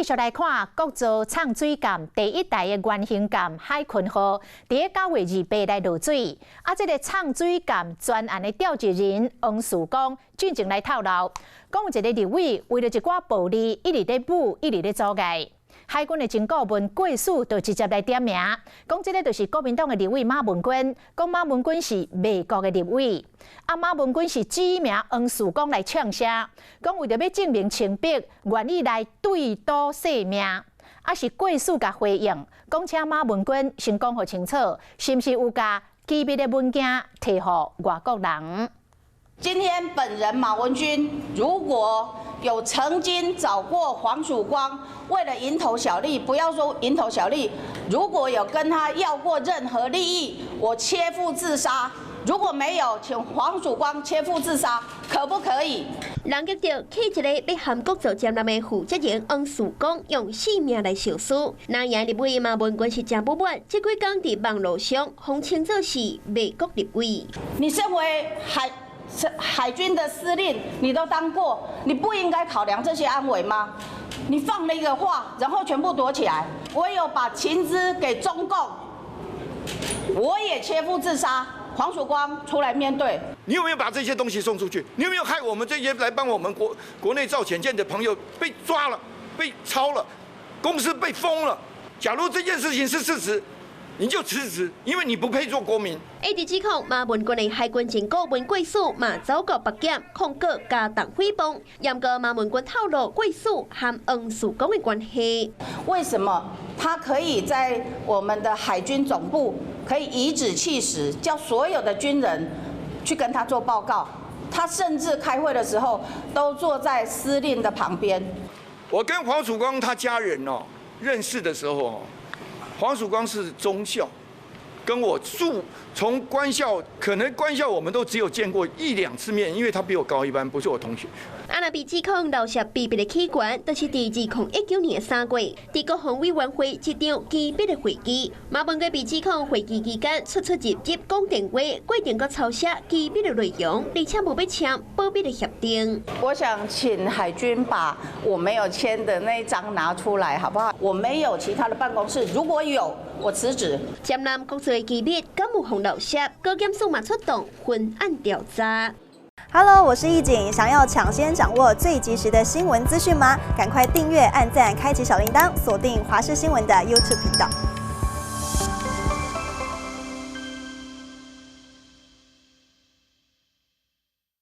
繼續來看國造藏水艦第一代的原型艦海鯤號，佇9月28來落水。啊，這個藏水艦專案的召集人黃曙光進前來透露，講有一个立委為了一寡暴利，一直咧舞，一直咧阻礙。海軍的前顧問郭汜就直接來點名，講這个就是國民黨的立委馬文君，講馬文君是賣國的立委。啊，馬文君是指名黃曙光來嗆聲，講為著欲證明清白，願意來對賭性命。啊，是郭汜共回應，講請馬文君先講予清楚，是毋是有共機密的文件提予外國人？今天本人馬文君如果有曾經找過黃曙光，為了蠅頭小利，不要說蠅頭小利，如果有跟他要過任何利益，我切腹自殺。如果沒有，請黃曙光切腹自殺，可不可以？人激著起一个欲和國造艦艦的負責人黃曙光用性命來相輸。藍營立委馬文君是誠不滿，這幾工佇網路上予稱做是賣國立委。你身為海軍的司令，你都當過，你不應該考量這些安危嗎？你放了一個話，然後全部躲起來。我有把情資給中共，我也切腹自殺。黃曙光出來面對。你有沒有把這些東西送出去？你有沒有害我們這些來幫我們國內造潛艦的朋友被抓了、被抄了、公司被封了？假如這件事情是事實，你就辭職，因為你不配做國民。一直指控馬文君的海軍前顧問郭汜嘛走過北檢控告加重誹謗，毋過馬文君透露郭汜和黃曙光的關係。為什麼他可以在我們的海軍總部可以頤指氣使，叫所有的軍人去跟他做報告？他甚至開會的時候都坐在司令的旁邊。我跟黃曙光他家人哦認識的時候，黃曙光是中校，跟我住從官校，可能官校我們都只有見過一兩次面，因為他比我高一班，不是我同學。啊若被指控漏洩秘密的起源，就是佇2019年3月，佇國防委員會一場機密的會議，馬文君被指控會議期間出出入入講電話，過程閣抄寫機密的內容，而且無欲簽保密的協定。我想請海軍把我沒有簽的那一張拿出來，好不好？我沒有其他的辦公室，如果有，我辭職。潛艦國造的機密敢有予漏洩？高檢署嘛出動分案調查。 Hello，我是易景，想要搶先掌握最及時的新聞資訊嗎？趕快訂閱、按讚、開啟小鈴鐺，鎖定華視新聞的 YouTube 頻道。